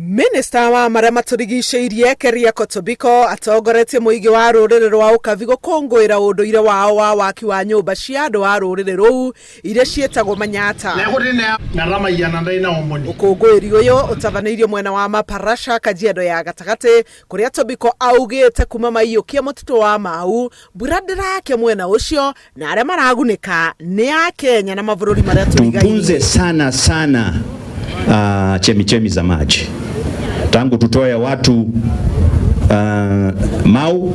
Minista wa marĩa matũrigicĩirie Keriako Tobiko atongoretie mũingĩ wa rũrĩrĩ rwa Ũkabi gũkũngũĩra ũndũire wao wa waki wa nyũmba cia andũ a rũrĩrĩ rũu iria ciĩtagwo Manyata. Ũkũngũĩri ũyũ ũtabanĩirio mwena wa Maparasha, Kajiado ya gatagatĩ, kũrĩa Tobiko augĩte kuma maiyũkia mũtitũ wa Mau, mbura ndĩrakia mwena ũcio na arĩa maragunĩka nĩ a Kenya na mabũrũri marĩa tũrigainie. Tutunze sana sana chemichemi za maji tangu tutoe watu Mau,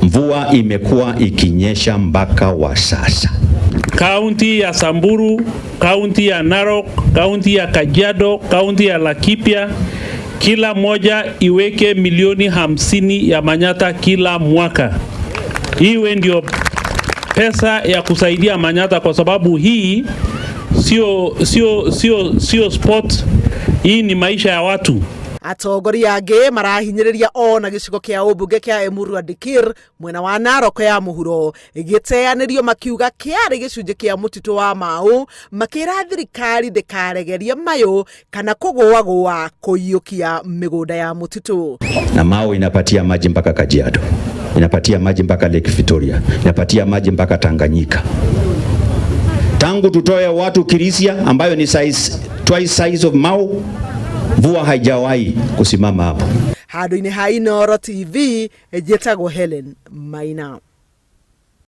mvua imekuwa ikinyesha mpaka wa sasa. Kaunti ya Samburu, kaunti ya Narok, kaunti ya Kajiado, kaunti ya Laikipia, kila moja iweke milioni 50 ya Manyata kila mwaka. Iwe ndio pesa ya kusaidia Manyata, kwa sababu hii sio sport, hii ni maisha ya watu. Atongoria angĩ marahinyĩrĩria ona gĩcigo kĩa ũmbunge kĩa Emurua Dikirr mwena wa Narok ya mũhuro gĩteanĩrio makiuga kĩarĩ gĩcunjĩ kĩa mũtitũ wa Mau, makĩra thirikari ndĩkaregerie mayũ kana kũgũagũa kũiyũkia mĩgũnda ya mũtitũ. Na Mau inapatia maji mpaka Kajiado, inapatia maji mpaka Lake Victoria, inapatia maji mpaka Tanganyika. Tangu tutoe watu Kirisia ambayo ni size, twice size of Mau, mvua haijawahi kusimama hapo. Handũ-inĩ ha Inooro TV, njĩtagwo Helen Maina.